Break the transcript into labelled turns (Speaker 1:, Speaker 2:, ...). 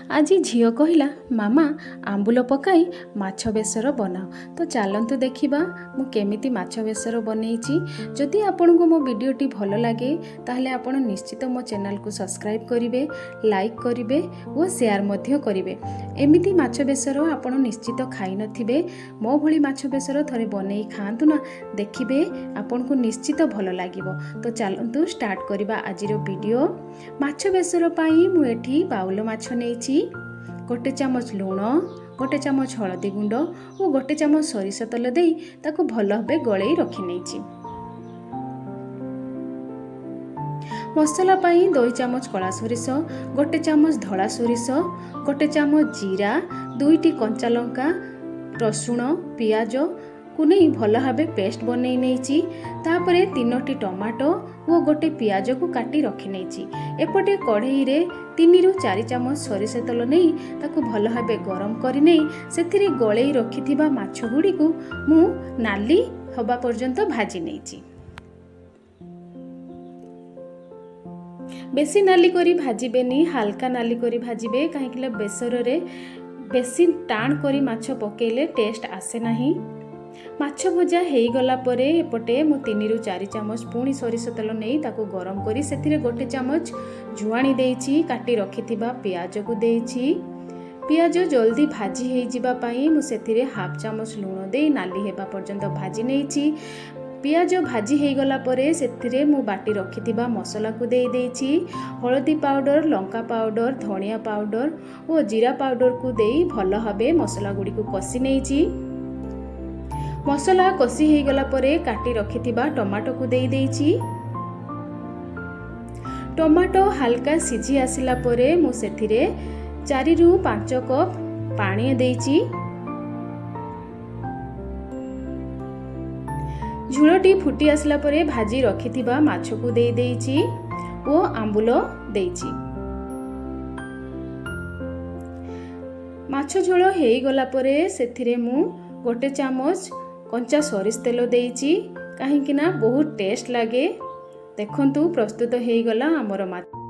Speaker 1: ଆଜି ଝିଅ କହିଲା, ମାମା, ଆମ୍ବୁଲ ପକାଇ ମାଛ ବେସର ବନାଅ। ତ ଚାଲନ୍ତୁ ଦେଖିବା ମୁଁ କେମିତି ମାଛ ବେସର ବନେଇଛି। ଯଦି ଆପଣଙ୍କୁ ମୋ ଭିଡ଼ିଓଟି ଭଲ ଲାଗେ, ତାହେଲେ ଆପଣ ନିଶ୍ଚିତ ମୋ ଚ୍ୟାନେଲକୁ ସବସ୍କ୍ରାଇବ୍ କରିବେ, ଲାଇକ୍ କରିବେ ଓ ସେୟାର ମଧ୍ୟ କରିବେ। ଏମିତି ମାଛ ବେସର ଆପଣ ନିଶ୍ଚିତ ଖାଇନଥିବେ। ମୋ ଭଳି ମାଛ ବେସର ଥରେ ବନେଇ ଖାଆନ୍ତୁ ନା, ଦେଖିବେ ଆପଣଙ୍କୁ ନିଶ୍ଚିତ ଭଲ ଲାଗିବ। ତ ଚାଲନ୍ତୁ ଷ୍ଟାର୍ଟ କରିବା ଆଜିର ଭିଡ଼ିଓ। ମାଛ ବେସର ପାଇଁ ମୁଁ ଏଠି ବାଉଲ ମାଛ ନେଇଛି। ଗୋଟେ ଚାମଚ ଲୁଣ, ଗୋଟେ ଚାମଚ ହଳଦୀ ଗୁଣ୍ଡ ଓ ଗୋଟେ ଚାମଚ ସୋରିଷ ତେଲ ଦେଇ ତାକୁ ଭଲ ଭାବେ ଗୋଳେଇ ରଖିନେଇଛି। ମସଲା ପାଇଁ 2 ଚାମଚ କଳା ସୋରିଷ, ଗୋଟେ ଚାମଚ ଧଳା ସୋରିଷ, ଗୋଟେ ଚାମଚ ଜିରା, ଦୁଇଟି କଞ୍ଚା ଲଙ୍କା, ରସୁଣ, ପିଆଜକୁ ନେଇ ଭଲ ଭାବେ ପେଷ୍ଟ ବନେଇ ନେଇଛି। ତାପରେ ତିନୋଟି ଟମାଟୋ ଓ ଗୋଟେ ପିଆଜକୁ କାଟି ରଖିନେଇଛି। ଏପଟେ କଢ଼େଇରେ 3ରୁ 4 ଚାମଚ ସୋରିଷ ତେଲ ନେଇ ତାକୁ ଭଲ ଭାବେ ଗରମ କରିନେଇ ସେଥିରେ ଗୋଳେଇ ରଖିଥିବା ମାଛ ଗୁଡ଼ିକୁ ମୁଁ ନାଲି ହେବା ପର୍ଯ୍ୟନ୍ତ ଭାଜି ନେଇଛି। ବେଶୀ ନାଲି କରି ଭାଜିବେନି, ହାଲକା ନାଲି କରି ଭାଜିବେ, କାହିଁକିନା ବେସରରେ ବେଶୀ ଟାଣ କରି ମାଛ ପକାଇଲେ ଟେଷ୍ଟ ଆସେ ନାହିଁ। ମାଛ ଭଜା ହେଇଗଲା ପରେ ଏପଟେ ମୁଁ 3ରୁ 4 ଚାମଚ ପୁଣି ସୋରିଷ ତେଲ ନେଇ ତାକୁ ଗରମ କରି ସେଥିରେ ଗୋଟେ ଚାମଚ ଜୁଆଣି ଦେଇଛି। କାଟି ରଖିଥିବା ପିଆଜକୁ ଦେଇଛି। ପିଆଜ ଜଲ୍ଦି ଭାଜି ହେଇଯିବା ପାଇଁ ମୁଁ ସେଥିରେ ହାଫ୍ ଚାମଚ ଲୁଣ ଦେଇ ନାଲି ହେବା ପର୍ଯ୍ୟନ୍ତ ଭାଜି ନେଇଛି। ପିଆଜ ଭାଜି ହେଇଗଲା ପରେ ସେଥିରେ ମୁଁ ବାଟି ରଖିଥିବା ମସଲାକୁ ଦେଇ ଦେଇଛି। ହଳଦୀ ପାଉଡ଼ର, ଲଙ୍କା ପାଉଡ଼ର, ଧନିଆ ପାଉଡ଼ର ଓ ଜିରା ପାଉଡ଼ରକୁ ଦେଇ ଭଲ ଭାବେ ମସଲା ଗୁଡ଼ିକୁ କଷି ନେଇଛି। ମସଲା କଷି ହେଇଗଲା ପରେ କାଟି ରଖିଥିବା ଟମାଟୋକୁ ଦେଇ ଦେଇଛି। ଟମାଟୋ ହାଲକା ସିଝି ଆସିଲା ପରେ ମୁଁ ସେଥିରେ 4ରୁ 5 କପ୍ ପାଣି ଦେଇଛି। ଝୋଳଟି ଫୁଟି ଆସିଲା ପରେ ଭାଜି ରଖିଥିବା ମାଛକୁ ଦେଇ ଦେଇଛି ଓ ଆମ୍ବୁଲ ଦେଇଛି। ମାଛ ଝୋଳ ହେଇଗଲା ପରେ ସେଥିରେ ମୁଁ ଗୋଟେ ଚାମଚ କଞ୍ଚା ସୋରିଷ ତେଲ ଦେଇଛି, କାହିଁକି ନା ବହୁତ ଟେଷ୍ଟ ଲାଗେ। ଦେଖନ୍ତୁ, ପ୍ରସ୍ତୁତ ହେଇଗଲା ଆମର ମାଛ।